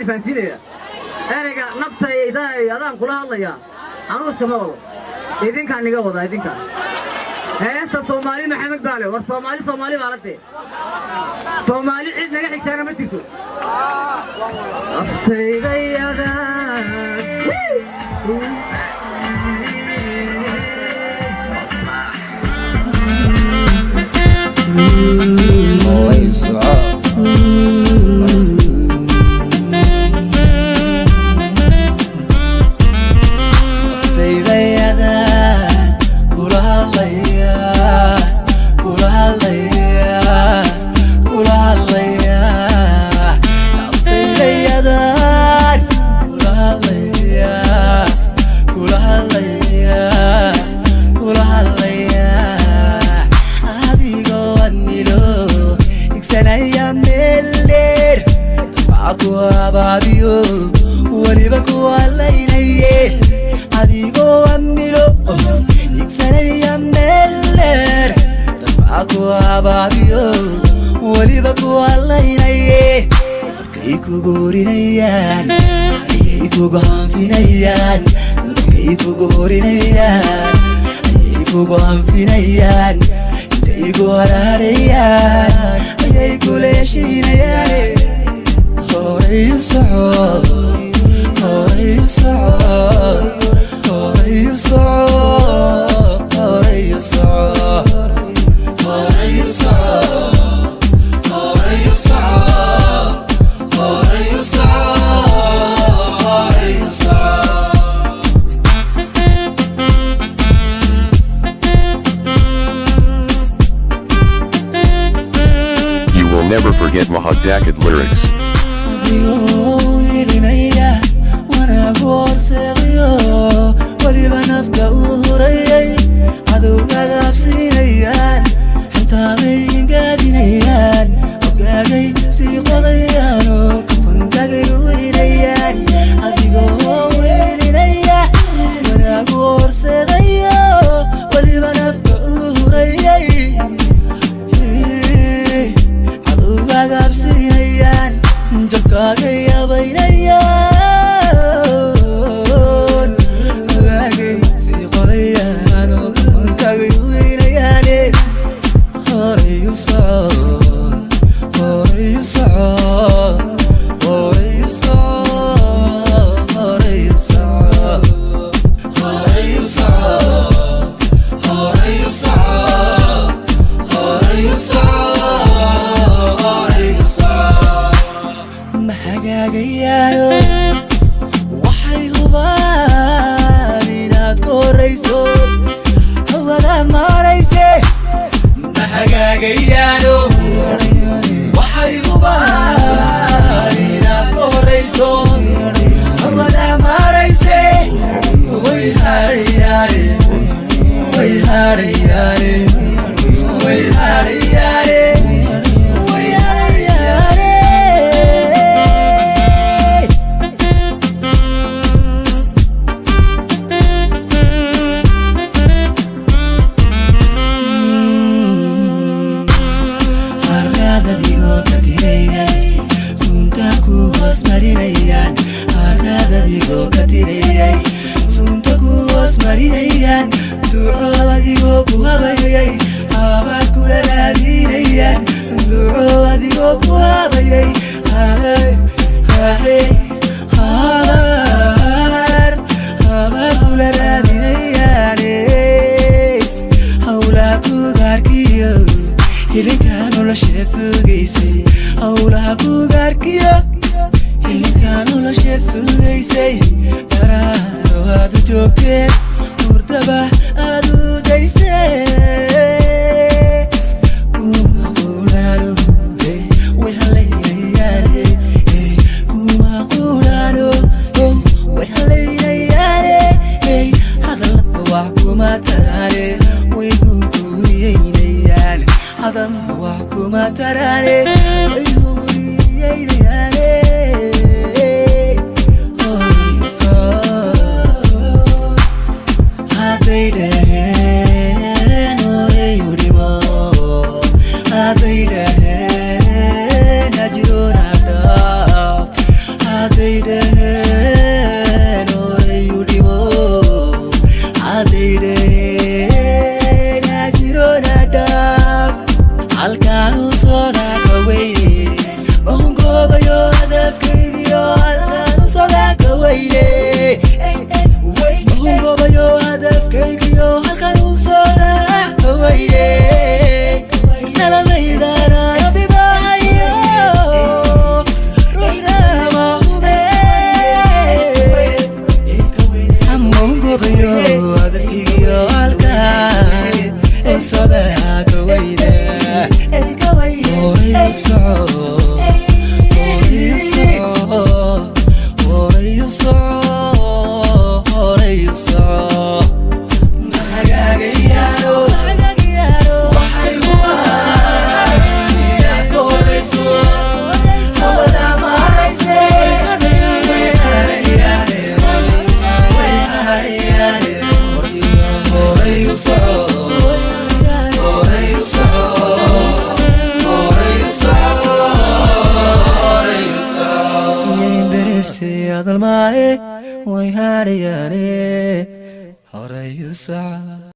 Fahansiinaya ereyga naftayda adaan kula hadlayaa. Anuu iskama wado, idinkaan iga wadaa idinkaan. Heesta Soomaali Maxamed baale. War Soomaali, Soomaali baa la dee. Soomaali cid naga xigtaana ma jirto. Naftayda. Horay soco. Naftayda kula hadlaya, kula hadlaya, kula hadlaya. Naftayda kula hadlaya, kula hadlaya, kula hadlaya. Adigoo admilo igsanaya meel dheer, dabca ku abaabiyo, weliba ku halaynaye. Adigoo amilo igsanaya meel dheer, dabca ku abaabiyo, weliba ku halaynaye. Dabkay kugu horinayaan, ayay kugu hanfinayaan. Dabkay kugu horinayaan, ayay kugu hanfinayaan. Intay ku harharayaan, ayay kula heshiinayaan. Horay u soco, horay u soco, horay u soco, horay u soco, horay u soco, horay u soco, horay u soco, horay u soco. You will never forget Mahadakad lyrics. Adigoo wiilinaya wanaagu horseedayo, weliba nafta uu hurayay, cadowgaaga absiinayaan, xantaaday ingaadinayaan, hoggaagay sii qodayaan oo kafankaagay weynayaan. Adigoo wiilinaya wanaagu horseedayo, weliba nafta uu hurayay, cadowgaaga absiinayaan, jabkaaga yabaynayaan, ogaagay sii qorayaan oo kafankaagay weynayaane. Horay u soco, horay u soco, horay u soco, horay u soco, horay u soco, horay u soco, horay u soco, horay u soco. Ma hagaagayaano, waxay hubaan inaad ku horayso hawada maarayse. Ma hagaagayaano, waxay hubaan inaad ku horayso hawada maarayse. Way harayaane, way harayaane, way harayaane, way harayaane. Harraadadigoo ka tirayay, sunta ku hoos marinayaan. Harraadadigoo ka tirayay, sunta ku hoos marinayaan. Duco adigoo ku habayay, habaar kula raadinayaan. Duco adigoo ku habayay, hahay hahay, habaar habaar kula raadinayaan. Howlaha kugaarkiyo hilinka nolosheed sugaysay, howlaha kugaarkiyo hilinka nolosheed sugaysay. Dharaaro aad u joogteen, hurdaba aad u daysay. Kuma quraano, way halaynayaane. Kuma quraano, way halaynayaane. Hadal wax kuma taraane, way hunguriyeynayaan. Hadal wax kuma taraane, way hunguriyeynayaane. Horay u soco. Hadday dhaheen horay u dhimo, hadday dhaheen hajiroona dhaaf, hadday Hawada gawayda. Horay u soco, horay u soco, horay u soco, horay u soco. Ma hagaagayaano waxay miyaad ka horayso? Hawada maarayse, way harayaane, way harayaane. Horay u soco, horay u soco, horay u soco, horay u soco. Yayimberese hadalmaaye, way harayaane, horay u soco.